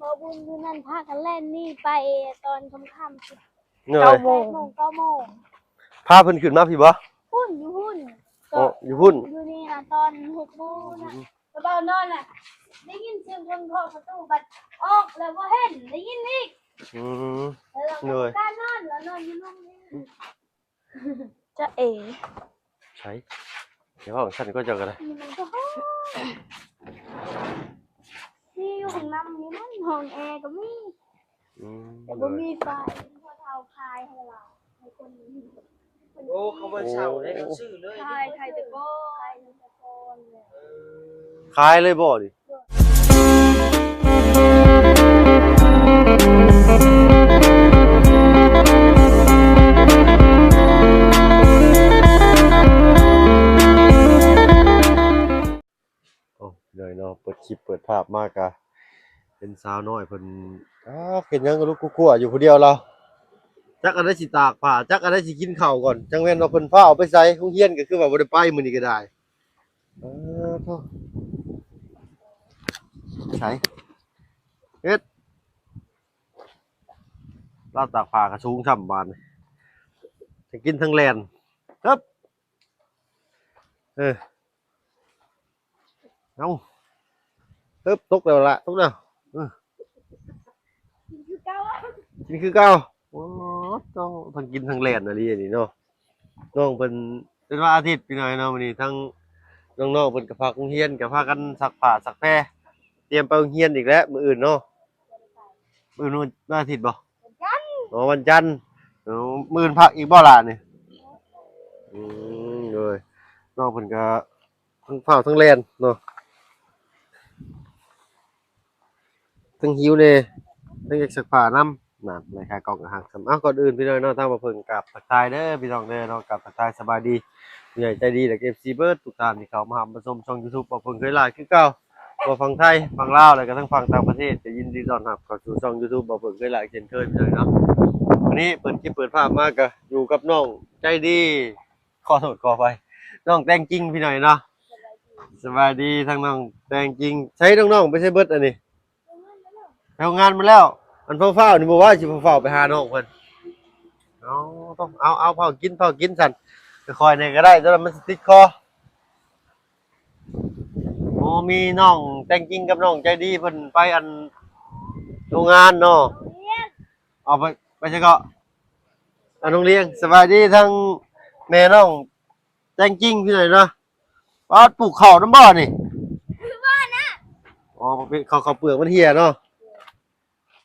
ບໍ່ບຸນຢູ່ນັ້ນພາກັນແລ່ນໜີໄປຕອນຄ່ຳໆ ໂດຍ ແປດໂມງ ເກົ້າໂມງ ພາເພິ່ນຂຶ້ນມາພີ້ບໍ່? ພຸ້ນ ຢູ່ພຸ້ນ ອໍ ກໍຢູ່ພຸ້ນ ຢູ່ນີ້ນະ ຕອນຫົກໂມງນະ ອືມ ແລ້ວເວົ້ານອນນະ ໄດ້ຍິນສຽງຄົນເຄາະປະຕູ ບັດອອກແລ້ວບໍ່ເຫັນ ໄດ້ຍິນອີກ ອືມ ແລ້ວກໍ ໂດຍ ການນອນ ແລ້ວນອນຢູ່ລຸ່ມນີ້ ຈະເອ ໃສ ຢ່າເວົ້າຈັ່ງຊັ້ນກໍເຈົ້າກໍໄດ້ ນີ້ມັນກໍຮ້ອນ ທີ່ຢູ່ຫ້ອງນ້ຳນີ້ມັນຫ້ອງແອກໍມີ ອືມ ແຕ່ບໍ່ມີໄຟ ພໍ່ເຖົ້າຂາຍໃຫ້ລາວ ໃຫ້ຄົນ ໂອ້ ເຂົາບໍ່ເຊົ່າເດ້ ເຂົາຊື້ເລີຍ ຂາຍ ຂາຍແຕ່ກ່ອນ ຂາຍແຕ່ກ່ອນ ເອີ ຂາຍເລີຍບໍ່ນີ້? ໂອ້ ພີ່ນ້ອງເນາະ ເປີດຄລິບເປີດພາບມາກະເຫັນສາວນ້ອຍເພິ່ນ ອ້າວ ເຮັດຫຍັງກະລຸກກຸກົວຢູ່ຜູ້ດຽວລາວ ຈັກອັນໃດຊິຕາກຜ້າ ຈັກອັນໃດຊິກິນເຂົ້າກ່ອນ ຈັ່ງແມ່ນວ່າເພິ່ນພາອອກໄປໃສ ໂຮງຮຽນກະຄືວ່າບໍ່ໄດ້ໄປມື້ນີ້ກະໄດ້. ເອີ ໂທ້ ໃສ ເຮັດ ລາວຕາກຜ້າກະສູງຊ້ຳບາດນີ້ ທັງກິນທັງແລ່ນ ເອີ ເອີ ເອົາ ເອີ ຕົກແລ້ວລະ ຕົກແລ້ວ ເອີ ກິນຄືເກົ່າ ກິນຄືເກົ່າ ໂອ້ ເຈົ້າ ທັງກິນທັງແລ່ນອີ່ຫຼີນີ້ເນາະ ນ້ອງເພິ່ນ ເປັນວັນອາທິດພີ່ນ້ອງເນາະ ມື້ນີ້ທັງນ້ອງໆເພິ່ນກະພັກໂຮງຮຽນ ກະພາກັນຊັກຜ້າຊັກແພ ຕຽມໄປໂຮງຮຽນອີກແລ້ວມື້ອື່ນເນາະ ມື້ອື່ນວັນອາທິດບໍ່? ອໍ ວັນຈັນ ອໍ ມື້ອື່ນພັກອີກບໍ່ລະນີ້? ອືມ ໂດຍ ນ້ອງເພິ່ນກະທັງຟ້າວທັງແລ່ນເນາະ ທັງຫິວແດ່ ທັງຢາກຊັກຜ້ານຳ ນັ້ນ ໄລຂາກອງກະຮັກຊ້ຳ ເອົ້າ ກ່ອນອື່ນພີ່ນ້ອງເນາະ ທາງບ່າວເພິ່ງກາບທັກທາຍເດີພີ່ນ້ອງເດີເນາະ ກາບທັກທາຍສະບາຍດີ ຜູ້ໃຫຍ່ໃຈດີ ແລະ ເອັຟຊີ ເບິດທຸກທ່ານທີ່ເຂົ້າມາຮັບມາຊົມຊ່ອງຢູທູບບ່າວເພິ່ງເຄີຍຫຼ້າຍຄືເກົ່າ ບໍ່ຝັ່ງໄທ ຝັ່ງລາວ ແລະກະທັງຝັ່ງຕ່າງປະເທດ ກະຍິນດີຕ້ອນຮັບເຂົ້າສູ່ຊ່ອງຢູທູບບ່າວເພິ່ງເຄີຍຫຼ້າຍເຊັ່ນເຄີຍພີ່ນ້ອງເນາະ ມື້ນີ້ເປີດຄລິບເປີດພາບມາກະຢູ່ກັບນ້ອງໃຈດີ ຂໍໂທດຂໍອະໄພ ນ້ອງແຕງຈິງພີ່ນ້ອງເນາະ ສະບາຍດີທັງນ້ອງແຕງຈິງ ໃສນ້ອງໆໄປໃສເບິດອັນນີ້? ໄປໂຮງງານໝົດແລ້ວ ອັນຟ້າວໆນີ້ບໍ່ວ່າຊິຟ້າວໆໄປຫານ້ອງເພິ່ນ ເອົາ ເອົາ ເອົາ ເຝົ້າກິນ ເຝົ້າກິນຊັ້ນ ຄ່ອຍໆແດ່ກະໄດ້ ຕອນນັ້ນມັນຊິຕິດຄໍ ໂອ້ ມີນ້ອງແຕງຈິງກັບນ້ອງໃຈດີເພິ່ນໄປອັນໂຮງງານເນາະ ເອົາໄປ ໄປໃສເກາະ ອັນໂຮງຮຽນ ສະບາຍດີທັງແມ່ນ້ອງແຕງຈິງພີ່ນ້ອງເນາະ ປາດ ປູກເຂົ້ານຳບໍ່ນີ້? ບໍ່ນະ ອໍ ເຂົ້າ ເຂົ້າເປືອກມັນເຫ່ຍເນາະ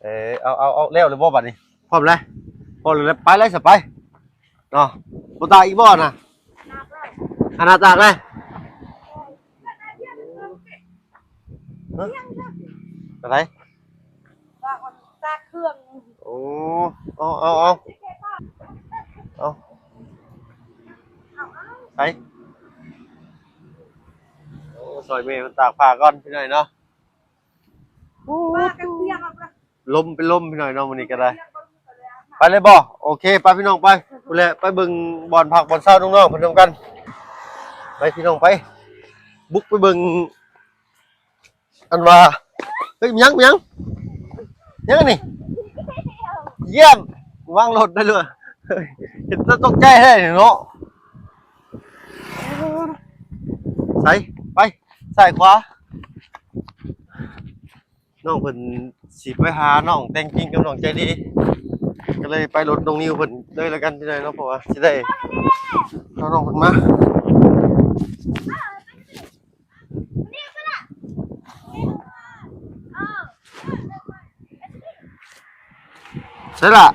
ເອີ ເອົາ ເອົາ ເອົາ ແລ້ວແລ້ວບໍ່ບາດນີ້? ພ້ອມແລ້ວ ພ້ອມແລ້ວ ໄປເລີຍຊະ ໄປເນາະ ບໍ່ຕາກອີກບໍ່ນະ? ອັນໜ້າຕາກເລີຍ ຮະ ອັນໃດ? ຕາກເຄື່ອງ ໂອ້ ເອົາ ເອົາ ເອົາ ເອົາ ໃສ ໂອ້ ຊ່ອຍແມ່ເພິ່ນຕາກຜ້າກ່ອນພີ່ນ້ອງເນາະ ໂອ້ ລົມເປັນລົມພີ່ນ້ອງເນາະ ມື້ນີ້ກະໄດ້ ໄປເລີຍບໍ່? ໂອເຄ ໄປພີ່ນ້ອງໄປ ພຸ້ນແຫຼະ ໄປເບິ່ງບ່ອນພັກບ່ອນເຊົານ້ອງໆເພິ່ນນຳກັນ ໄປພີ່ນ້ອງໄປ ບຸກໄປເບິ່ງ ອັນວ່າ ເຮີ້ຍ ຫຍັງ ຫຍັງ ຫຍັງອັນນີ້? ຢ້ຽມ ວາງລົດໄດ້ເລີຍ ເຮັດຕະຕົກໃຈແທ້ເນາະ ໃສ ໄປ ຊ້າຍຂວາ ນ້ອງເພິ່ນຊິໄປຫານ້ອງແຕງຈິງກັບນ້ອງໃຈດີ ກະເລີຍໄປລົດນ້ອງນິວເພິ່ນເລີຍລະກັນ ພີ່ນ້ອງເນາະ ເພາະວ່າຊິໄດ້ເອົານ້ອງເພິ່ນມາ ໃສລະ?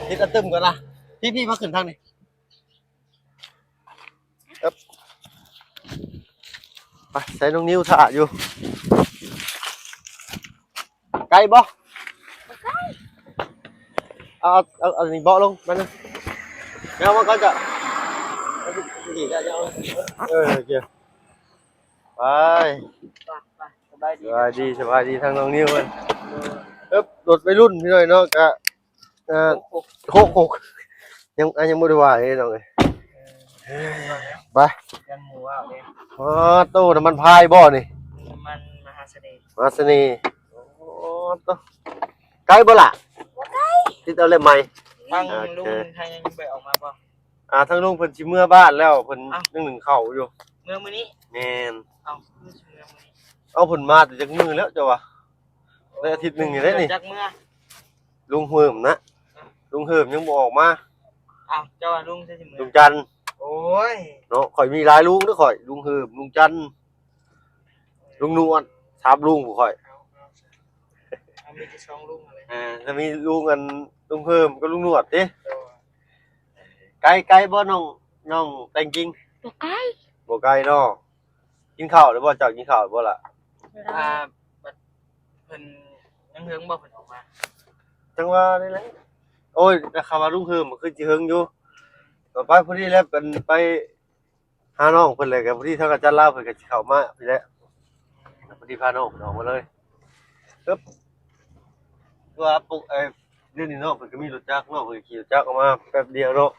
ເຮັດອັນຕຶມກ່ອນລະ ພີ່ໆ ມາຂຶ້ນທາງນີ້ ເອີບ ໄປ ໃສ່ນ້ອງນິວຖ້າຢູ່ ໄກບໍ່? ບໍ່ໄກ ເອົາ ເອົາ ເອົາອັນນີ້ເບາະລົງ ມານະ ແນວມັນກໍຈະ ເອີ ໂອເຄ ໄປ ໄປ ໄປ ສະບາຍດີ ສະບາຍດີ ສະບາຍດີທາງນ້ອງນິວເພິ່ນ ເອີບ ລົດໄວລຸ້ນພີ່ນ້ອງເນາະ ກະ ເອີ ຫົກຫົກ ຍັງ ອ່ະ ຍັງບໍ່ໄດ້ວ່າເດ້ນ້ອງເອີຍ ເອີ ໄປ ຍັງບໍ່ວ່າເດ້ ອໍ ໂຕ ນ້ຳມັນພາຍບໍ່ນີ້? ນ້ຳມັນມະຫາສະເໜ່ ມະຫາສະເໜ່ ໂອ້ ໄກບໍ່ລະ? ບໍ່ໄກ. ຕິດເອົາເລັບໃໝ່. ທາງລຸງ ໂອເຄ ທາງຍັງບໍ່ໄດ້ອອກມາບໍ່? ອ່າ ທາງລຸງເພິ່ນຊິເມືອບ້ານແລ້ວ ເພິ່ນ ເອົ້າ ຍັງໜຶ້ງເຂົ້າຢູ່. ເມືອມື້ນີ້? ແມ່ນ. ເອົ້າ ຄືຊິເມືອມື້ນີ້? ເອົາ ເພິ່ນມາແຕ່ຈັກມື້ແລ້ວເຈົ້າວ່າ? ໄດ້ອາທິດໜຶ່ງນີ້ແຫຼະນີ້. ຈັກເມືອ? ລຸງເຮີມນະ ລຸງເຮີມຍັງບໍ່ອອກມາ. ອ້າວ ເຈົ້າວ່າລຸງໃສຊິເມືອ? ລຸງຈັນ. ໂອ້ຍ ເນາະ ຂ້ອຍມີຫຼາຍລຸງເດີ້ຂ້ອຍ ລຸງເຮີມ ລຸງຈັນ ລຸງນວນ ສາມລຸງຜູ້ຂ້ອຍ. ເອົາ ມີແຕ່ສອງລຸງຫັ້ນແຫຼະ. ເອີ ແລ້ວມີລຸງອັນ ລຸງເຮີມກັບລຸງນວນຕິ. ໂດຍ. ໄກ ໄກບໍ່ນ້ອງ ນ້ອງແຕງກິງ? ບໍ່ໄກ. ບໍ່ໄກເນາະ. ກິນເຂົ້າແລ້ວບໍ່? ເຈົ້າກິນເຂົ້າແລ້ວບໍ່ລະ? ອ່າ ບັດເພິ່ນຍັງເຫິງບໍ່ ເພິ່ນອອກມາ? ຈັ່ງວ່ານີ້ແຫຼະ. ໂອ້ຍ ແຕ່ຄຳວ່າລຸງເຮີມຄືຊິເຫິງຢູ່. ກໍໄປພໍດີແລ້ວ ເປັນໄປຫານ້ອງເພິ່ນແຫຼະ ກໍພໍດີທາງອາຈານລາວເພິ່ນກໍຊິເຂົ້າມາພີ້ແຫຼະ. ພໍດີພານ້ອງເພິ່ນອອກມາເລີຍ. ເອີບ ຄືວ່າ ເອີ ດຽວນີ້ນ້ອງເພິ່ນກໍມີລົດຈັກເນາະ ເພິ່ນກໍຂີ່ລົດຈັກອອກມາແປັບດຽວເນາະ.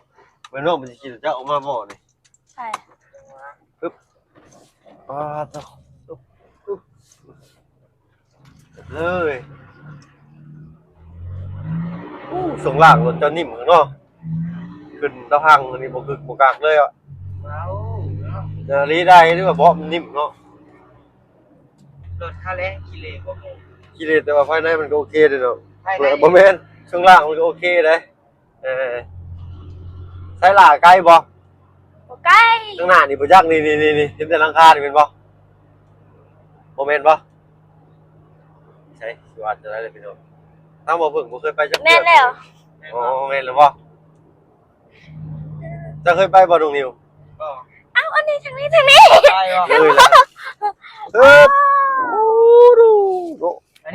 ແມ່ນນ້ອງເພິ່ນຊິຂີ່ລົດຈັກອອກມາບໍ່ນີ້? ໄປ ປຶບ ປາດໂທ້ ປຶບ ປຶບ ເລີຍ. ໂອ້ ຊ່ວງລ່າງລົດເຈົ້ານິ່ມເນາະ ຂຶ້ນຕາພັງອັນນີ້ບໍ່ກຶກບໍ່ກັກເລີຍອະ. ເວົ້າເນາະ ເອີ ລີໄດ້ ຫຼືວ່າເບາະມັນນິ່ມເນາະ. ລົດຄ່າແຮງຂີ້ເຫຼບໍ່? ຂີ້ເຫຼ ແຕ່ວ່າພາຍໃນມັນກໍໂອເຄເດ້ເນາະ. ພາຍໃນ ບໍ່ແມ່ນ ຊ່ວງລ່າງມັນກໍໂອເຄເດ້. ເອີ ໃສລະ ໄກບໍ່? ບໍ່ໄກ. ຂ້າງໜ້ານີ້ບໍ່ຈັກ ນີ້ໆໆ ເຫັນແຕ່ຫຼັງຄານີ້ແມ່ນບໍ່? ບໍ່ແມ່ນບໍ່? ໃສ ຊິວ່າຈັ່ງໃດລະພີ່ນ້ອງ ທາງບໍ່ເພິ່ງບໍ່ເຄີຍໄປຈັກເທື່ອ. ແມ່ນແລ້ວ. ອໍ ແມ່ນແລ້ວບໍ່? ເຈົ້າເຄີຍໄປບໍ່ນ້ອງນິວ? ບໍ່. ອ້າວ ອັນນີ້ທາງນີ້ ທາງນີ້ ໄປບໍ່? ເອີຍ ເອີ ໂອ້ ດູ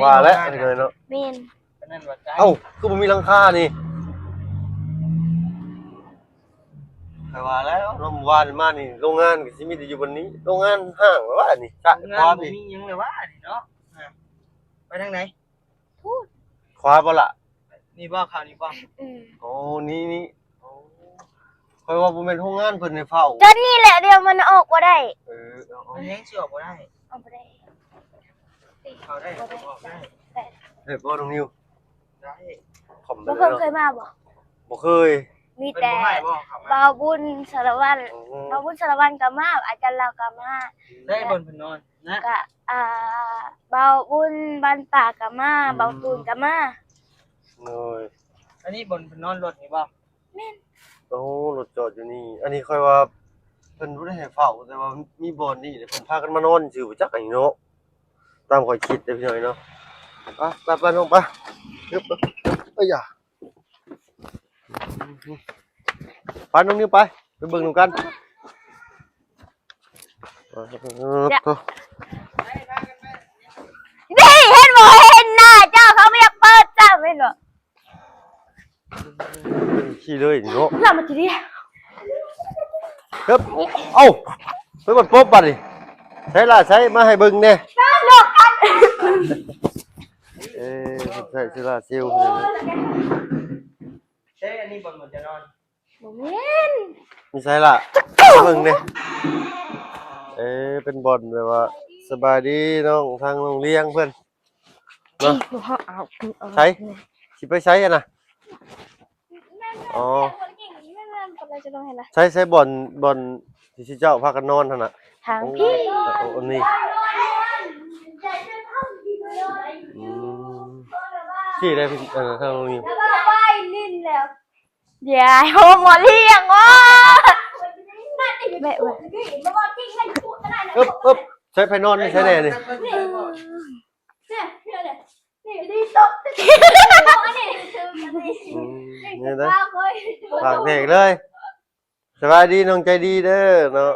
ວ່າແລ້ວ ອັນນີ້ເນາະ. ແມ່ນ. ເອົ້າ ຄືບໍ່ມີຫຼັງຄານີ້? ຂ້ອຍວ່າແລ້ວ ເມື່ອວານມານີ້ ໂຮງງານກໍຊິມີແຕ່ຢູ່ບ່ອນນີ້ ໂຮງງານຮ້າງແລ້ວວະນີ້. ໂຮງງານບໍ່ມີຫຍັງແລ້ວວະນີ້ເນາະ. ໄປທາງໃດ? ພຸ້ນ ຂວາບໍ່ລະ? ນີ້ບໍ່? ເຂົ້ານີ້ບໍ່? ອືມ. ໂອ້ ນີ້ ນີ້ ໂອ້ ຂ້ອຍວ່າບໍ່ແມ່ນໂຮງງານເພິ່ນໃຫ້ເຝົ້າ. ຈົນນີ້ແຫຼະ ດຽວມັນອອກບໍ່ໄດ້. ເອີ ເອົາ ເອົາ ມັນຍັງຊິອອກບໍ່ໄດ້. ອອກບໍ່ໄດ້. ເຂົ້າໄດ້ ອອກໄດ້. ໄດ້ ໄດ້ບໍ່ນ້ອງນິວ? ໄດ້. ບໍ່ເຄີຍ ເຄີຍມາບໍ່? ບໍ່ເຄີຍ. ມີແຕ່ ເພິ່ນບໍ່ໃຫ້ບໍ່ເຂົ້າມາ? ບ່າວບຸນ ສາລະວັນ. ໂອ້ ບ່າວບຸນ ສາລະວັນກໍມາ ອາຈານລາວກໍມາ. ໄດ້ບ່ອນເພິ່ນນອນນະ? ກະ ອ່າ ບ່າວບຸນ ບ້ານປ່າກໍມາ. ອືມ. ບ່າວຕູນກໍມາ. ໂດຍ. ອັນນີ້ບ່ອນເພິ່ນນອນລົດນີ້ບໍ່? ແມ່ນ. ໂອ້ ລົດຈອດຢູ່ນີ້. ອັນນີ້ຂ້ອຍວ່າເພິ່ນບໍ່ໄດ້ໃຫ້ເຝົ້າ ແຕ່ວ່າມີບ່ອນນີ້ແຫຼະ ເພິ່ນພາກັນມານອນຊື່ບໍ່ຈັກອັນນີ້ເນາະ. ຕາມຂ້ອຍຄິດເດ້ພີ່ນ້ອງເນາະ. ໄປ ໄປ ໄປນ້ອງໄປ. ເອີ ເອີ ເອີຍ ໄປນ້ອງນິວໄປ ໄປເບິ່ງນຳກັນ. ເອີ ໂທ້ ນີ້ ເຫັນບໍ່ ເຫັນໜ້າເຈົ້າ ເຂົາບໍ່ຢາກເປີດຊ້ຳ ເຫັນບໍ່? ຂີ່ເລີຍນີ້ເນາະ. ລະມາທີດຽວ. ເອີບ ເອົ້າ ໄປບັດປົບບັດນີ້. ໃສລະ ໃສ ມາໃຫ້ເບິ່ງແດ່. ເອີ ເພິ່ນໃຊ້ໂຊລາເຊວ. ເອີ ອັນນີ້ບ່ອນ ບ່ອນຈະນອນ. ບໍ່ແມ່ນ. ມີໃສລະ ເບິ່ງແດ່. ເອີ ເປັນບ່ອນແບບວ່າ ສະບາຍດີນ້ອງ ທາງນ້ອງລຽງເພິ່ນ. ເນາະ ໃສ ຊິໄປໃສຫັ້ນນະ? ອໍ ໃສ ໃສບ່ອນ ບ່ອນທີ່ເຈົ້າພາກັນນອນຫັ້ນນະ? ທາງພີ້. ໂອ້ ອັນນີ້. ອືມ ທີ່ໄດ້ ເອີ ທາງນີ້. ດຽວ ໂຮມບໍ່ລ້ຽງ ໂອ້ຍ ແບະ ເອີບ ເອີບ ໃຊ້ໄຜນອນໃຊ້ແດ່ນີ້. ອືມ ນີ້ນະ ປາກແຕກເລີຍ. ສະບາຍດີນ້ອງໃຈດີເດີເນາະ.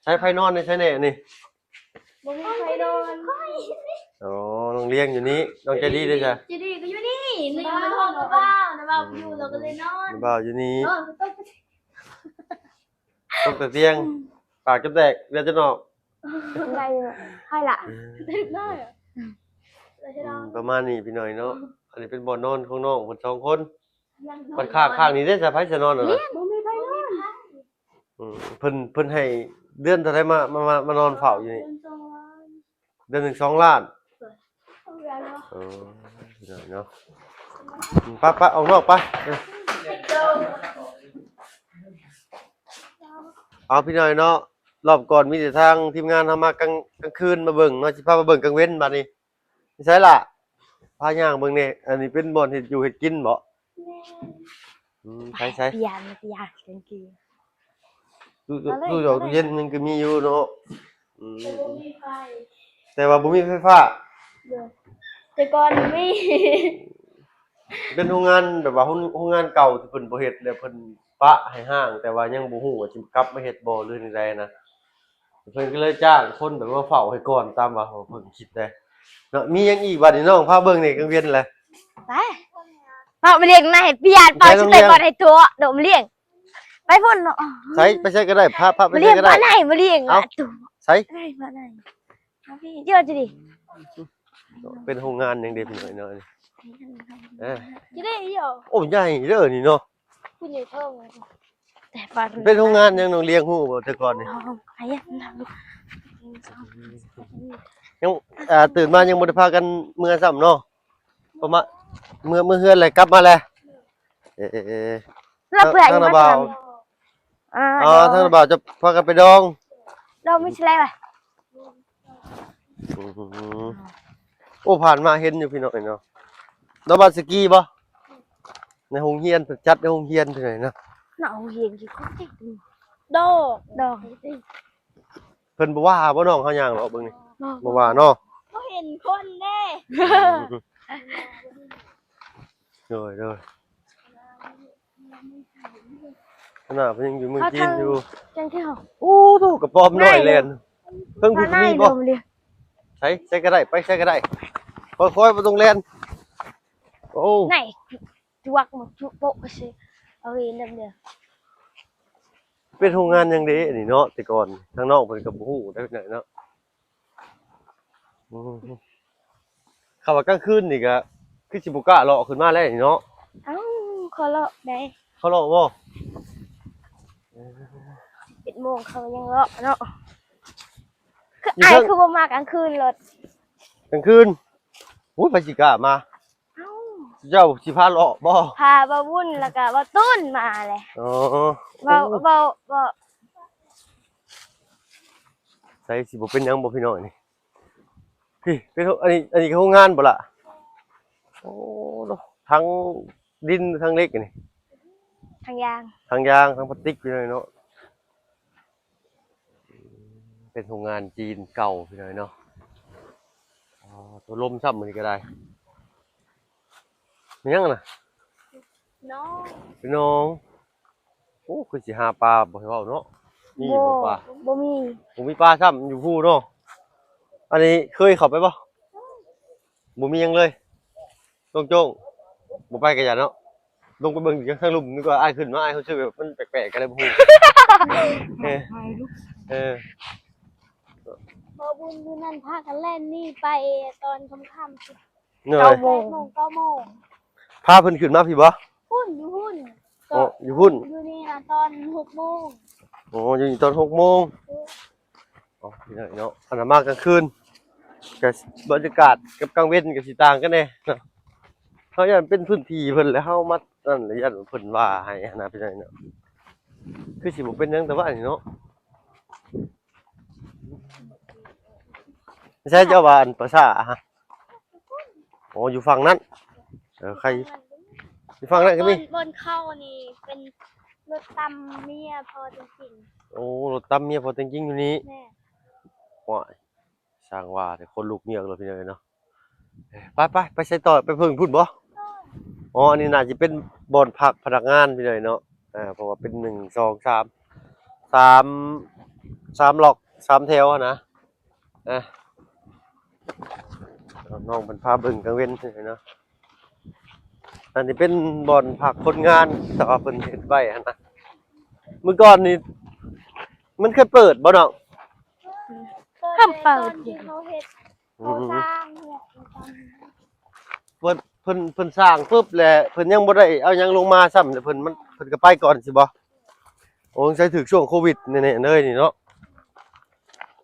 ໃຊ້ໄຜນອນໃຊ້ແດ່ນີ້. ບໍ່ມີໃຜນອນ. ອໍ ນ້ອງລ້ຽງຢູ່ນີ້ ນ້ອງໃຈດີເດ້ຊະ? ໃຈດີກໍຢູ່ນີ້ ນີ້ມັນຫ້ອງນ້າບ່າວ ນ້າບ່າວຢູ່ ລາວກໍເລີຍນອນ ນ້າບ່າວຢູ່ນີ້. ຕົກແຕ່ຕຽງ ປາກຈົນແຕກ ເລືອດຈົນອອກ. ໄດ້ຢູ່ ໃຫ້ລະ ໄດ້ ອືມ ປະມານນີ້ພີ່ນ້ອງເນາະ. ອັນນີ້ເປັນບ່ອນນອນຂອງນ້ອງເພິ່ນສອງຄົນ. ບັດຂ້າງ ຂ້າງນີ້ເດ້ ສະໃຜຈະນອນຫັ້ນນະ? ບໍ່ມີໃຜນອນ. ອືມ ເພິ່ນ ເພິ່ນໃຫ້ເດືອນເທົ່າໃດມາ ມາ ມາ ມານອນເຝົ້າຢູ່ນີ້? ເດືອນສອງລ້ານ. ເດືອນໜຶ່ງສອງລ້ານ. ໂດຍ. ເອີ ພີ່ນ້ອງເນາະ ອືມ ໄປໆ ອອກນອກໄປ ເອີ ເອົາ ພີ່ນ້ອງເນາະ ລອບກ່ອນມີແຕ່ທາງທີມງານເຮົາມາກາງ ກາງຄືນມາເບິ່ງເນາະ ຊິພາມາເບິ່ງກາງເວັນບາດນີ້. ໃສລະ? ພາຍ່າງເບິ່ງແດ່. ອັນນີ້ເປັນບ່ອນເຮັດຢູ່ເຮັດກິນບໍ? ແມ່ນ. ອືມ ໃສໆ? ປ່ຽນ ປ່ຽນກາງເກງ. ຕູ້ ຕູ້ ຕູ້ເຢັນຍັງກໍມີຢູ່ເນາະ. ອືມ ແຕ່ບໍ່ມີໄຟ ແຕ່ວ່າບໍ່ມີໄຟຟ້າ. ໂດຍ ແຕ່ກ່ອນມີ. ເປັນໂຮງງານແບບວ່າໂຮງ ໂຮງງານເກົ່າທີ່ເພິ່ນບໍ່ເຮັດ ແລ້ວເພິ່ນປະໃຫ້ຮ້າງ ແຕ່ວ່າຍັງບໍ່ຮູ້ວ່າຊິກັບມາເຮັດບໍ່ ຫຼືຈັ່ງໃດນະ. ເພິ່ນກໍເລີຍຈ້າງຄົນແບບວ່າເຝົ້າໃຫ້ກ່ອນ ຕາມວ່າເພິ່ນຄິດໄດ໋ເນາະ. ມີຫຍັງອີກບາດນີ້ ນ້ອງພາເບິ່ງແດ່ກາງເວັນແຫຼະ. ໄປ ເອົາມາລ້ຽງນາໃຫ້ປ່ຽນ ເອົາຊິໄປບ່ອນໃຫ້ຕົວະ ໂດດມາລ້ຽງ ໄປພຸ້ນເນາະ. ໃສ ໄປໃສກໍໄດ້ ພາ ພາໄປໃສກໍໄດ້ ມາລ້ຽງ ມາລ້ຽງ ເອົາ ໃສ ໄດ້ ມາໄດ້ ເອົາພີ່ ເດີ ຈະດີ ເປັນໂຮງງານຫຍັງເດພີ່ນ້ອງເນາະ ເອີ ຈະໄດ້ອີ່ຫຍັງ ໂອ້ ໃຫຍ່ເດີນີ້ເນາະ. ຜູ້ໃຫຍ່ເຖິງ ແຕ່ປານ ເປັນໂຮງງານຫຍັງ ນ້ອງລຽງຮູ້ບໍ່ແຕ່ກ່ອນນີ້? ອໍ ໃຜ ຍັງ ອ່າ ຕື່ນມາຍັງບໍ່ໄດ້ພາກັນເມືອຊ້ຳເນາະ ປະມານເມືອ ເມືອເຮືອນແລ້ວກັບມາແລ້ວ. ເອີ ລາວເພື່ອ ທາງ ທາງນ້າບ່າວ ອ່າ ອໍ ທາງນ້າບ່າວຈະພາກັນໄປດອງ ດອງມີຊິໄລວະ. ອືມ ໂອ້ ຜ່ານມາເຫັນຢູ່ພີ່ນ້ອງເນາະ. ນ້ອງບາສະກີບໍ່? ໃນໂຮງຮຽນ ເພິ່ນຈັດໃນໂຮງຮຽນພີ່ນ້ອງເນາະ. ນະ ໂຮງຮຽນທີ່ເຂົາຕິດດອກ ດອກ ເພິ່ນບໍ່ວ່າບໍ່ ນ້ອງເຮົາຍ່າງເລາະເບິ່ງນີ້? ບໍ່ ບໍ່ວ່າເນາະ. ບໍ່ເຫັນຄົນເດ້. ໂດຍ ໂດຍ. ຂະໜາດເພິ່ນຍັງຢູ່ເມືອງຈີນຢູ່ ເຂົາທາງ ໂອ້ໂຫ ກະປອມນ້ອຍແລ່ນ ເພິ່ງຜູ້ມີບໍ່? ໃສ ໃສກໍໄດ້ ໄປໃສກໍໄດ້ ຄ່ອຍໆ ບໍ່ຕ້ອງແລ່ນ. ໂອ້ ໄດ້ ຈວກມາຈຸໂປະຊິ ເອົາເອງນຳເດີ. ເປັນໂຮງງານຫຍັງເດນີ້ເນາະ ແຕ່ກ່ອນ ທາງນ້ອງເພິ່ນກໍບໍ່ຮູ້ໄດ໋ເນາະ. ອືມ ຄຳວ່າກາງຄືນນີ້ກະຄືຊິບໍ່ກ້າເລາະຂຶ້ນມາແລ້ວນີ້ເນາະ. ເອົ້າ ຂໍເລາະໄດ໋ ຂໍເລາະບໍ່? ເອັດໂມງເຂົາຍັງເລາະເນາະ. ຄືອ້າຍຄືບໍ່ມາກາງຄືນໂລດ? ກາງຄືນ ໂອ້ຍ ໃຜຊິກ້າມາ? ເອົ້າ ເຈົ້າຊິພາເລາະບໍ່? ພາບ່າວບຸນ ແລ້ວກະບ່າວຕຸ້ນມາແຫຼະ. ອໍ ເວົ້າ ເວົ້າ ເວົ້າ ໃສຊິບໍ່ເປັນຫຍັງບໍ່ພີ່ນ້ອງນີ້? ພີ່ ເປັນ ອັນນີ້ ອັນນີ້ໂຮງງານບໍ່ລະ? ໂອ້ ທັງດິນທັງເຫຼັກນີ້ ທັງຢາງ ທັງຢາງ ທັງພລາສຕິກພີ່ນ້ອງເນາະ. ເປັນໂຮງງານຈີນເກົ່າພີ່ນ້ອງເນາະ. ອໍ ຕົວລົມຊ້ຳມື້ນີ້ກໍໄດ້. ແມ່ນຫຍັງນະ? ນ້ອງ ເປັນໜອງ. ໂອ້ ຄືຊິຫາປາບໍ່ໃຫ້ເວົ້າເນາະ. ມີບໍ່ປາ? ບໍ່ມີ ບໍ່ມີປາຊ້ຳ ຢູ່ພູເນາະ. ອັນນີ້ເຄີຍເຂົ້າໄປບໍ່? ບໍ່ມີຫຍັງເລີຍ ໂຈ້ງໆ ບໍ່ໄປກໍຢ່າເນາະ. ລົງໄປເບິ່ງຢູ່ທາງລຸ່ມ ນຶກວ່າອ້າຍຂຶ້ນມາ ອ້າຍຮູ້ສຶກແບບມັນແປກໆ ກໍເລີຍບໍ່ຮູ້. ເອີ ເອີ ບໍ່ບຸນຢູ່ນັ້ນພາກັນແລ່ນໜີໄປຕອນຄ່ຳໆ ເກົ້າໂມງ ເກົ້າໂມງ ພາເພິ່ນຂຶ້ນມາພີ້ບໍ່? ພຸ້ນ ຢູ່ພຸ້ນ. ອໍ ຢູ່ພຸ້ນ ຢູ່ນີ້ນະຕອນຫົກໂມງ. ອໍ ຢູ່ນີ້ຕອນຫົກໂມງ. ອໍ ພີ່ນ້ອງເນາະ ອັນນັ້ນມາກາງຄືນ ກະບັນຍາກາດກັບກາງເວັນກະຊິຕ່າງກັນແດ່ເນາະ. ເຮົາຢ້ານເປັນພື້ນທີ່ເພິ່ນ ແລ້ວເຮົາມານັ້ນ ແລ້ວຢ້ານເພິ່ນວ່າໃຫ້ຫັ້ນນະ ພີ່ນ້ອງເນາະ. ຄືຊິບໍ່ເປັນຫຍັງ ແຕ່ວ່າອັນນີ້ເນາະ. ໃສເຈົ້າວ່າອັນປາສາດຫະ? ອໍ ຢູ່ຝັ່ງນັ້ນ. ເອີ ໃຄ ຢູ່ຝັ່ງນັ້ນກໍມີ. ບ່ອນ ບ່ອນເຂົ້ານີ້ເປັນລົດຕຳເມຍພໍ່ແຕ່ງຈິງ. ໂອ້ ລົດຕຳເມຍພໍ່ແຕ່ງຈິງຢູ່ນີ້. ແມ່ນ. ໂອ້ຍ ຊ່າງວ່າແຕ່ ຂົນລຸກເງືອກເລີຍພີ່ນ້ອງເອີຍເນາະ. ໄປໆ ໄປໃສຕໍ່? ໄປເພິ່ງພຸ້ນບໍ່? ອໍ ອັນນີ້ໜ້າຈະເປັນບ່ອນພັກພະນັກງານພີ່ນ້ອງເນາະ. ເພາະວ່າເປັນ ໜຶ່ງ ສອງ ສາມ ສາມ ສາມລັອກ ສາມແຖວຫັ້ນນະ. ອ່າ ນ້ອງເພິ່ນພາເບິ່ງກາງເວັນເນາະ. ອັນນີ້ເປັນບ່ອນພັກຄົນງານ ແຕ່ວ່າເພິ່ນເຮັດໄວ້ຫັ້ນນະ. ມື້ກ່ອນນີ້ມັນເຄີຍເປີດບໍ່ນ້ອງ? ເຄີຍເປີດ ຕອນທີ່ເຂົາເຮັດ ອືມ ກໍ່ສ້າງເຮືອນ. ເພິ່ນ ເພິ່ນ ເພິ່ນສ້າງປຶບແລ້ວ ເພິ່ນຍັງບໍ່ໄດ້ເອົາຫຍັງລົງມາຊ້ຳ ແລ້ວເພິ່ນ ມັນ ເພິ່ນກໍໄປກ່ອນຊິບໍ່? ໂອ້ ສົງໄສຖືກຊ່ວງໂຄວິດແນ່ໆເລີຍນີ້ເນາະ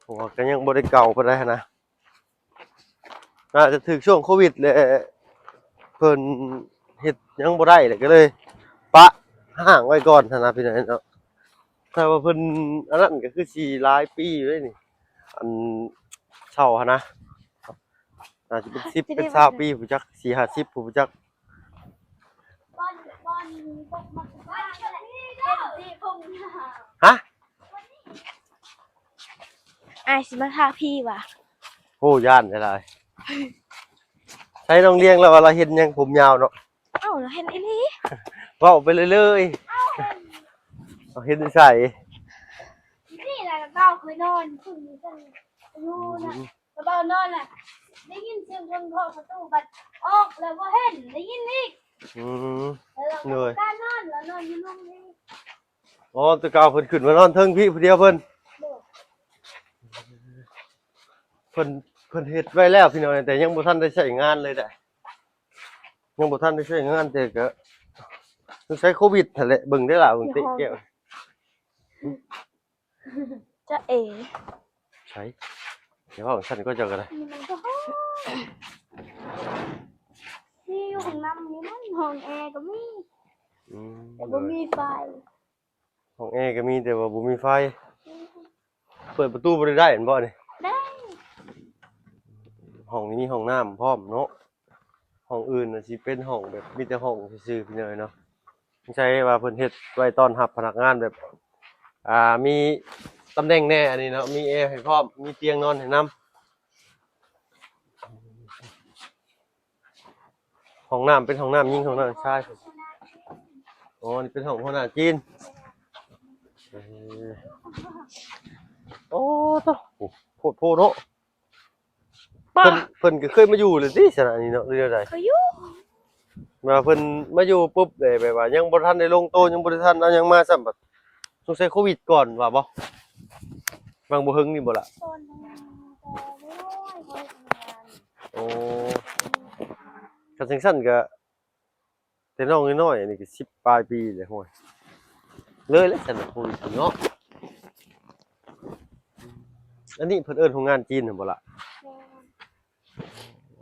ເພາະວ່າກໍຍັງບໍ່ໄດ້ເກົ່າປານໃດຫັ້ນນະ. ອາດຈະຖືກຊ່ວງໂຄວິດແຫຼະ ເພິ່ນເຮັດຫຍັງບໍ່ໄດ້ ແລ້ວກໍເລີຍປະຮ້າງໄວ້ກ່ອນຫັ້ນນະພີ່ນ້ອງເນາະ. ຖ້າວ່າເພິ່ນອັນນັ້ນກໍຄືຊິຫຼາຍປີຢູ່ເດ້ນີ້ ອັນເຊົ່າຫັ້ນນະ ອາດຈະເປັນສິບເປັນຊາວປີ ຜູ້ຈັກ ສີ່ຫ້າສິບ ຜູ້ຈັກ. ຮະ? ອ້າຍຊິມາທ້າຜີຫວາ? ໂອ້ ຢ້ານຫຼາຍໆ. ໃສ່ນ້ອງລຽງແລ້ວວ່າລາວເຫັນຫຍັງ ຜົມຍາວເນາະ. ເອົ້າ ລາວເຫັນອີ່ຫຼີ. ເວົ້າໄປເລື້ອຍໆ. ເຮົາເຫັນຢູ່ໃສ? ນີ້ແຫຼະ ລາວເຄີຍນອນ ອືມ ຢູ່ນະ. ລາວນອນນະ ໄດ້ຍິນສຽງຄົນເຄາະປະຕູ ບັດອອກແລ້ວບໍ່ເຫັນ ໄດ້ຍິນອີກ. ອືມ ແລ້ວລາວກໍ ໂດຍ ບໍ່ກ້ານອນ ລາວນອນຢູ່ລຸ່ມນີ້. ອໍ ແຕ່ເກົ່າເພິ່ນຂຶ້ນມານອນເທິງພີ້ຜູ້ດຽວເພິ່ນ. ໂດຍ ເພິ່ນ ເພິ່ນເຮັດໄວ້ແລ້ວພີ່ນ້ອງ ແຕ່ຍັງບໍ່ທັນໄດ້ໃຊ້ງານເລີຍໄດ໋. ຍັງບໍ່ທັນໄດ້ໃຊ້ງານ ແຕ່ກໍສົງໄສໂຄວິດຫັ້ນແຫຼະ. ເບິ່ງເດີ້ຫຼ້າ ເບິ່ງເຕະແກ້ວ. ຈະເອ ໃສ ຢ່າເວົ້າຊັ້ນກໍເຈົ້າກໍໄດ້. ນີ້ມັນກໍຮ້ອນ ມີຢູ່ຫ້ອງນ້ຳນີ້ມັນ ຫ້ອງແອກໍມີ. ອືມ ແຕ່ບໍ່ມີໄຟ. ຫ້ອງແອກໍມີ ແຕ່ວ່າບໍ່ມີໄຟ. ອືມ ເປີດປະຕູບໍ່ໄດ້ແມ່ນບໍ່ນີ້? ໄດ້. ຫ້ອງນີ້ມີຫ້ອງນ້ຳພ້ອມເນາະ. ຫ້ອງອື່ນນະຊິເປັນຫ້ອງແບບມີແຕ່ຫ້ອງຊື່ໆ ພີ່ນ້ອງເນາະ. ສົງໄສວ່າເພິ່ນເຮັດໄວ້ຕ້ອນຮັບພະນັກງານແບບ ອ່າ ມີຕຳແໜ່ງແດ່ ອັນນີ້ເນາະ ມີແອໃຫ້ພ້ອມ ມີຕຽງນອນໃຫ້ນຳ. ຫ້ອງນ້ຳເປັນຫ້ອງນ້ຳຍິງ ຫ້ອງນ້ຳຊາຍ. ອໍ ນີ້ເປັນຫ້ອງຫົວໜ້າຈີນ. ເອີ ໂອ້ ໂທ້ ໂພດໂພເນາະ. ເພິ່ນ ເພິ່ນກໍເຄີຍມາຢູ່ແລ້ວຕິ ຊັ້ນອັນນີ້ເນາະ ຫຼືແນວໃດ? ເຄີຍຢູ່. ວ່າເພິ່ນມາຢູ່ປຸບ ແບບວ່າຍັງບໍ່ທັນໄດ້ລົງໂຕ ຍັງບໍ່ໄດ້ທັນເອົາຫຍັງມາຊ້ຳ ບັດສົງໄສໂຄວິດກ່ອນວ່າບໍ່? ຫວ່າງບໍ່ເຖິງນີ້ບໍ່ລະ? ໂອ້ ຄັນຈັ່ງຊັ້ນກໍ ແຕ່ນ້ອງນ້ອຍໆ ນີ້ກໍສິບປາຍປີແລ້ວ ໂອ້ຍ ເລີຍແລ້ວຊັ້ນ ໂຄວິດເນາະ. ອັນນີ້ເພິ່ນເອີ້ນໂຮງງານຈີນຫັ້ນບໍ່ລະ? ແມ່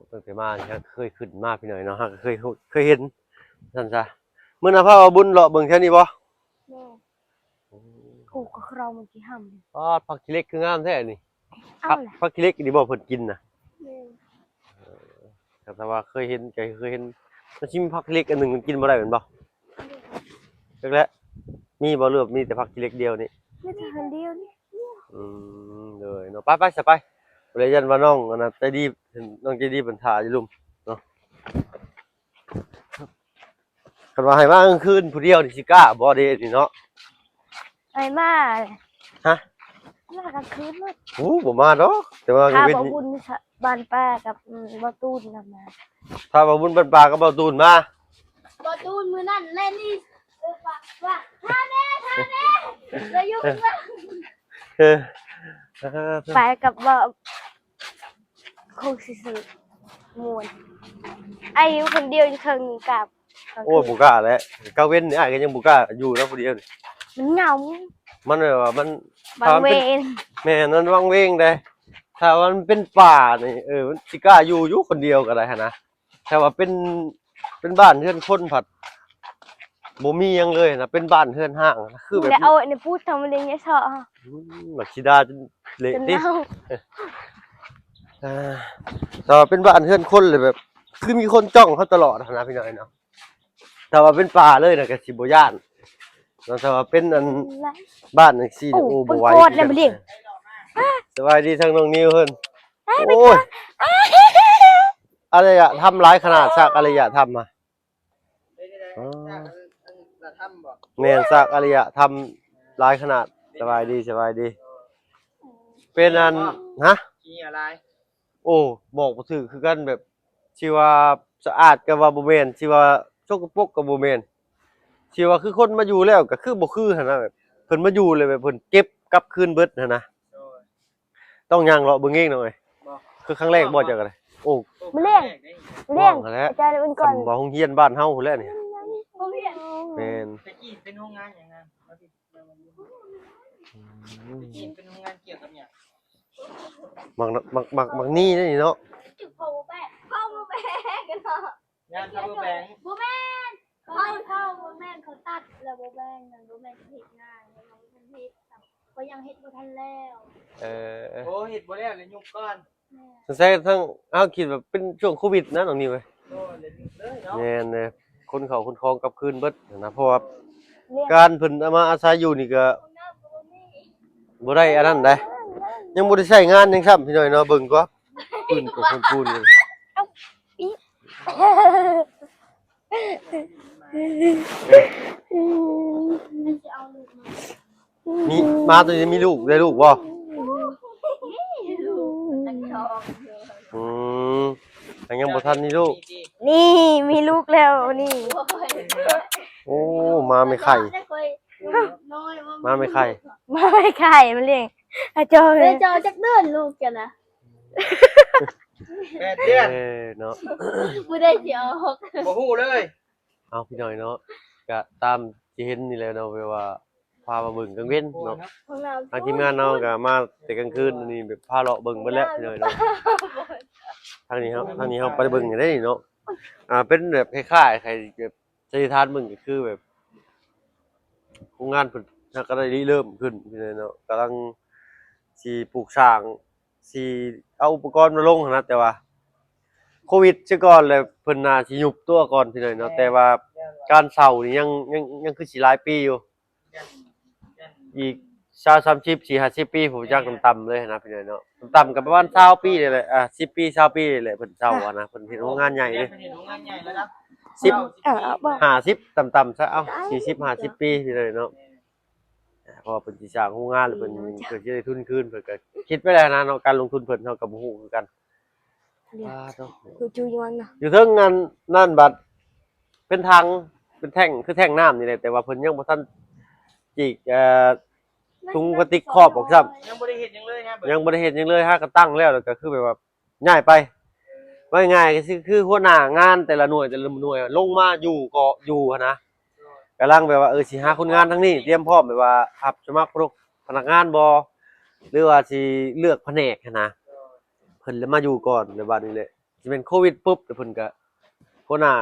ນ. ຕັ້ງແຕ່ມານີ້ເຄີຍຂຶ້ນມາພີ່ນ້ອງເນາະ ເຮົາກໍເຄີຍ ເຄີຍເຫັນຊັ້ນຊະ. ມື້ໜ້າພາເວົ້າບຸນເລາະເບິ່ງແຖວນີ້ບໍ່? ແມ່ນ. ໂອ້ ໂອ້ ກໍເຮົາມັນຊິຫຳ. ປາດ ຜັກຂີ້ເຫຼັກຄືງາມແທ້ນີ້. ເອົາລະ ຜັກ ຜັກຂີ້ເຫຼັກນີ້ບໍ່ເພິ່ນກິນນະ? ແມ່ນ. ເອີ ແຕ່ວ່າເຄີຍເຫັນ ກໍເຄີຍເຫັນ ມັນຊິມີຜັກຂີ້ເຫຼັກອັນໜຶ່ງ ມັນກິນບໍ່ໄດ້ແມ່ນບໍ່? ແມ່ນ. ຈັກແຫຼະ ມີບໍ່ ຫຼືວ່າມີແຕ່ຜັກຂີ້ເຫຼັກດຽວນີ້? ມີແຕ່ອັນດຽວນີ້. ອືມ ໂດຍເນາະ ໄປໆ ຊະໄປ. ບໍ່ໄດ້ ຢ້ານວ່ານ້ອງອັນນັ້ນໃຈດີ ນ້ອງໃຈດີເພິ່ນຖ້າຢູ່ລຸ່ມເນາະ. ຄັນວ່າໃຫ້ມາກາງຄືນຜູ້ດຽວນີ້ຊິກ້າບໍ່ເດນີ້ເນາະ? ໃຫ້ມາ. ຮະ? ມາກາງຄືນໂລດ. ໂອ້ ບໍ່ມາດອກ ແຕ່ວ່າ ຖ້າ ເວັນ ບໍ່ບຸນບ້ານປ່າກັບ ອືມ ບໍ່ຕູນນຳມາ. ຖ້າບໍ່ບຸນບ້ານປ່າກັບບໍ່ຕູນມາ. ບໍ່ຕູນມື້ນັ້ນແຫຼະນີ້ ເອີ ວ່າ ວ່າ ຖ້າແດ່ ຖ້າແດ່ ລະຢູ່ຂ້າງຫຼັງ. ເອີ ເອີ ໄປກັບບໍ່ ຄົງຊິສຸດມ່ວນ ອ້າຍຢູ່ຄົນດຽວຢູ່ເທິງນີ້ກັບ. ໂອ້ຍ ບໍ່ກ້າແຫຼະ ກາງເວັນນີ້ອ້າຍກໍຍັງບໍ່ກ້າຢູ່ນຳຜູ້ດຽວນີ້ ມັນເຫງົາ. ມັນແບບວ່າມັນ ວັງເວງ. ແມ່ນ ມັນວັງເວງເດ້. ຖ້າວ່າມັນເປັນປ່ານີ້ ເອີ ມັນຊິກ້າຢູ່ ຢູ່ຄົນດຽວກໍໄດ້ຫັ້ນນະ. ແຕ່ວ່າເປັນ ເປັນບ້ານເຮືອນຄົນພັດບໍ່ມີຫຍັງເລີຍນະ ເປັນບ້ານເຮືອນຮ້າງ ຄືແບບ ເອົາອັນນີ້ປູດທຳມາເລັງຍາເຊາະ. ອືມ ບັກສີດາຈົນເລະຕິ. ເອີ ແຕ່ວ່າເປັນບ້ານເຮືອນຄົນເລີຍ ແບບຄືມີຄົນຈ້ອງເຮົາຕະຫຼອດຫັ້ນນະ ພີ່ນ້ອງເນາະ. ຖ້າວ່າເປັນປ່າເລີຍນະກໍຊິບໍ່ຢ້ານເນາະ ແຕ່ວ່າເປັນອັນ ອືມ ບ້ານຈັ່ງຊີ້ນີ້ ໂອ້ ໂອ້ ບໍ່ໄຫວ. ສະບາຍດີທາງນ້ອງນິວເພິ່ນ. ໂອ້ຍ ອາລະຍະທຳຫຼາຍຂະໜາດ ສາກອາລະຍະທຳ. ອໍ ແມ່ນ ສາກອາລະຍະທຳຫຼາຍຂະໜາດ. ສະບາຍດີ ສະບາຍດີ. ເປັນອັນ ຮະ? ຂີ້ເຫຍື້ອຫຼາຍ. ໂອ້ ບອກບໍ່ຖືກຄືກັນ ແບບ ຊິວ່າສະອາດກໍວ່າບໍ່ແມ່ນ ຊິວ່າສົກກະປົກກໍບໍ່ແມ່ນ ຊິວ່າຄືຄົນມາຢູ່ແລ້ວກໍຄືບໍ່ຄືຫັ້ນນະ. ແບບເພິ່ນມາຢູ່ແລ້ວ ແບບເພິ່ນເກັບກັບຄືນເບິດຫັ້ນນະ. ໂດຍ. ຕ້ອງຍ່າງເລາະເບິ່ງເອງໜ້ອຍ. ບໍ່ ຄືຄັ້ງແລກບໍ່ ເຈົ້າກໍໄດ້. ໂອ້ ມື້ແລງ ມື້ແລງ ອາຈານເບິ່ງກ່ອນ. ສ່ຳວ່າໂຮງຮຽນບ້ານເຮົາພຸ້ນແຫຼະນີ້. ໂຮງຮຽນ. ແມ່ນ. ແຕ່ກີ້ເປັນໂຮງງານຫຍັງນະ? ອືມ ແຕ່ກີ້ເປັນໂຮງງານກ່ຽວກັບຫຍັງ? ໝາກ ໝາກ ໝາກ ໝາກນີ້ເດ້ນີ້ເນາະ. power bank power bank ເນາະ ງານ power bank ບໍ່ແມ່ນ ເຂົາ ເຂົາບໍ່ແມ່ນ ເຂົາຕັດແລ້ວບໍ່ແບ່ງ ບໍ່ແມ່ນເຮັດງານ ເຂົາເຮັດ ເຂົາຍັງເຮັດບໍ່ທັນແລ້ວ. ເອີ ໂອ້ ເຮັດບໍ່ແລ້ວແລ້ວຍຸບກ່ອນ. ແມ່ນ ສົງໄສທັງ ເຮົາຄິດວ່າເປັນຊ່ວງໂຄວິດນະນ້ອງນິວເອີຍ. ໂອ້ ເລີຍຍຸບເລີຍເນາະ. ແມ່ນເດ້ ຂົນເຂົ້າຂົນຂອງກັບຄືນເບິດຫັ້ນນະ ເພາະວ່າການເພິ່ນເອົາມາອາໄສຢູ່ນີ້ກໍບໍ່ໄດ້ອັນນັ້ນໃດ ຍັງບໍ່ໄດ້ໃຊ້ງານຫຍັງຊ້ຳ ພີ່ນ້ອງເນາະ. ເບິ່ງກວ່າ ພື້ນກໍປູນໆ ເອົາ ອີ ມີ ໝາໂຕນີ້ມີລູກ ໄດ້ລູກບໍ່? ອືມ ຍັງບໍ່ທັນມີລູກ. ນີ້ ມີລູກແລ້ວນີ້. ໂອ້ ໝາແມ່ໄຂ່ ໝາແມ່ໄຂ່ ໝາແມ່ໄຂ່ ມັນລ້ຽງ ອາ ເຈົ້າ ເຈົ້າຈັກເດືອນລູກເຈົ້ານະ? ແປດເດືອນ. ເອີເນາະ ບໍ່ໄດ້ຊິອອກ ບໍ່ຮູ້ເລີຍ. ເອົາ ພີ່ນ້ອງເນາະ ກະຕາມທີ່ເຫັນນີ້ແຫຼະເນາະ ແບບວ່າພາມາເບິ່ງກາງເວັນເນາະ. ທາງທີມງານເຮົາກະມາແຕ່ກາງຄືນ ອັນນີ້ແບບພາເລາະເບິ່ງເບິດແລ້ວ ພີ່ນ້ອງເນາະ. ທາງນີ້ເຮົາ ທາງນີ້ເຮົາໄປເບິ່ງໄດ້ເນາະ ອ່າ ເປັນແບບຄ້າຍໆ ໃຫ້ແບບສະຖານເບິ່ງ ກໍຄືແບບໂຮງງານເພິ່ນຫາກະໄດ້ລິເລີ່ມຂຶ້ນ ພີ່ນ້ອງເນາະ ກຳລັງຊິປູກສ້າງ ຊິເອົາອຸປະກອນມາລົງຫັ້ນນະ ແຕ່ວ່າໂຄວິດຊະກ່ອນ ແລ້ວເພິ່ນໜ້າຊິຍຸບຕົວກ່ອນ ພີ່ນ້ອງເນາະ. ແຕ່ວ່າການເຊົ່ານີ້ຍັງ ຍັງ ຍັງຄືຊິຫຼາຍປີຢູ່ ອີກຊາວ ສາມສິບ ສີ່ ຫ້າສິບປີ ຜູ້ຈັກຕ່ຳໆເລີຍຫັ້ນນະ ພີ່ນ້ອງເນາະ. ຕ່ຳໆກໍປະມານຊາວປີນີ້ແຫຼະ ອ່າ ສິບປີ ຊາວປີນີ້ແຫຼະ ເພິ່ນເຊົ່າຫັ້ນນະ. ເພິ່ນເຮັດໂຮງງານໃຫຍ່ເດ້ ເຮັດໂຮງງານໃຫຍ່ລະດັບ ສິບ ເອີ ເອີ ຫ້າສິບ ຕ່ຳໆຊະ ເອົາ ສີ່ສິບ ຫ້າສິບປີ ພີ່ນ້ອງເນາະ. ເພາະວ່າເພິ່ນຊິສ້າງໂຮງງານ ແລ້ວເພິ່ນ ເພິ່ນຊິໄດ້ທຶນຄືນ ເພິ່ນກໍຄິດໄວ້ແລ້ວນະເນາະ. ການລົງທຶນເພິ່ນ ເຮົາກໍບໍ່ຮູ້ຄືກັນ. ເອີ ຢູ່ເທິງອັນນັ້ນບັດເປັນຖັງ ເປັນແທ້ງ ຄືແທ້ງນ້ຳນີ້ແຫຼະ ແຕ່ວ່າເພິ່ນຍັງບໍ່ທັນຈີກ ເອີ ຖົງພລາສຕິກຄອບອອກຊ້ຳ. ຍັງບໍ່ໄດ້ເຮັດຫຍັງເລີຍນະ ຍັງບໍ່ໄດ້ເຮັດຫຍັງເລີຍ ຫາກະຕັ້ງແລ້ວ ແລ້ວກໍຄືແບບວ່າ ຍ້າຍໄປ ເວົ້າງ່າຍໆ ກໍຄື ຄືຫົວໜ້າງານແຕ່ລະໜ່ວຍ ແຕ່ລະໜ່ວຍ ລົງມາຢູ່ກໍຢູ່ຫັ້ນນະ. ກຳລັງແບບວ່າ ເອີ ຊິຫາຄົນງານທາງນີ້ ຕຽມພ້ອມແບບວ່າຮັບສະໝັກພະນັກງານບໍ່ ຫຼືວ່າຊິເລືອກພະແນກຫັ້ນນະ. ເພິ່ນລະມາຢູ່ກ່ອນ ແລ້ວບາດນີ້ແຫຼະ ຊິແມ່ນໂຄວິດປຸບ ແລ້ວເພິ່ນກະ ຫົວໜ້າ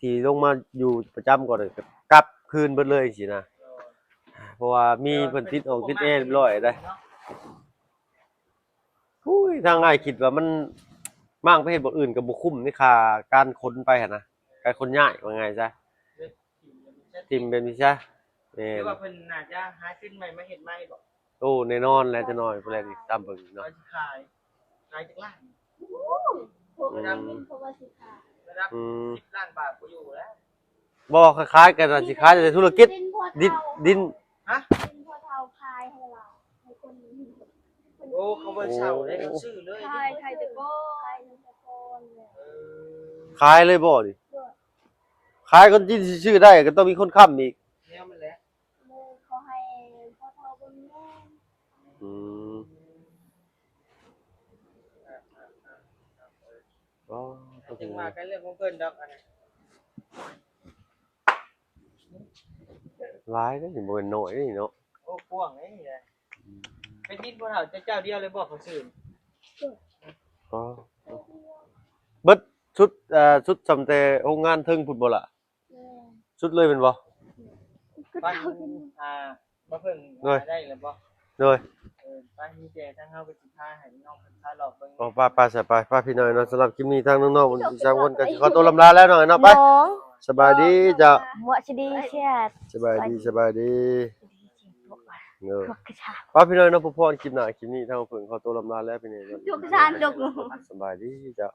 ທີ່ລົງມາຢູ່ປະຈຳກ່ອນ ກະກັບຄືນເບິດເລີຍຈັ່ງຊີ້ນະ. ເພາະວ່າມີເພິ່ນຕິດອອກຕິດແອຮຽບຮ້ອຍໄດ໋. ໂອ້ຍ ທາງອ້າຍຄິດວ່າມັນມ້າງໄປເຮັດບ່ອນອື່ນກໍບໍ່ຄຸ້ມໃນຄ່າການຂົນໄປຫັ້ນນະ ການຂົນຍ້າຍ ວ່າງ່າຍຊະ ຖິ້ມແບບນີ້ຊະ. ແມ່ນ ຫຼືວ່າເພິ່ນໜ້າຈະຫາທຶນໃໝ່ມາເຮັດໃໝ່ບໍ? ໂອ້ ແນ່ນອນແຫຼະ ຈັກໜ້ອຍພຸ້ນແຫຼະ ນີ້ຕາມເບິ່ງເນາະ. ວ່າຊິຂາຍ ຂາຍຈັກລ້ານ? ໂອ້ ລະດັບ ອືມ ເພິ່ນວ່າຊິຂາຍ ລະດັບ ອືມ ສິບລ້ານບາດບໍ່ຢູ່ແລ້ວ. ບໍ່ ຂາຍ ຂາຍກໍໜ້າຊິຂາຍແຕ່ທຸລະກິດ ດິນ ດິນ ຮະ? ດິນພໍ່ເຖົ້າຂາຍໃຫ້ລາວ ໃຫ້ຄົນ ໂອ້ ເຂົາບໍ່ເຊົ່າເດ້ ເຂົາຊື້ເລີຍ ຂາຍ ຂາຍແຕ່ກ່ອນ ຂາຍແຕ່ກ່ອນແຫຼະ. ເອີ ຂາຍເລີຍບໍ່ນີ້? ໂດຍ ຂາຍຄົນຈີນຊິຊື້ໄດ້ກໍຕ້ອງມີຄົນຄ້ຳອີກ ແນວມັນແຫຼະ. ເລີຍຂໍໃຫ້ພໍ່ເຖົ້າເບິ່ງແຍງ. ອືມ ອໍ ຈັ່ງວ່າກັນເລື່ອງຂອງເພິ່ນດອກ ອັນນັ້ນ ຫຼາຍເດ້ ບໍ່ແມ່ນໜ້ອຍເດ້ເນາະ. ໂອ້ ກວ້າງເດ້ ອືມ ເປັນດິນພໍ່ເຖົ້າເຈົ້າດຽວເລີຍບໍ່ ເຂົາຊື້? ອໍ ເບິດຊຸດ ເອີ ຊຸດຊ່ຳແຕ່ໂຮງງານເທິງພຸ້ນບໍ່ລະ? ແມ່ນ ສຸດເລີຍແມ່ນບໍ່? ບັດ ອ່າ ບໍ່ເພິ່ງ ໂດຍ ໄດ້ແລ້ວບໍ່? ໂດຍ ເອີ ໄປ ມີແຕ່ທາງເຮົາກໍຊິພາໃຫ້ນ້ອງເພິ່ນພາເລາະເບິ່ງ. ອໍ ໄປ ໄປຊະ ໄປ ໄປ ພີ່ນ້ອງເນາະ. ສຳລັບຄລິບນີ້ທາງນ້ອງໆ ເພິ່ນທັງສາມຄົນກໍຊິຂໍຕົວລ່ຳລາແລ້ວເນາະ ເນາະ. ໄປ ສະບາຍດີເຈົ້າ ໝວກສະດີເຊຍ ສະບາຍດີ ສະບາຍດີ. ເອີ ໄປ ພີ່ນ້ອງເນາະ ພົບພໍ້ຄລິບໜ້າ ຄລິບນີ້ທາງເພິ່ນຂໍຕົວລ່ຳລາແລ້ວ ພີ່ນ້ອງເນາະ. ສະບາຍດີເຈົ້າ.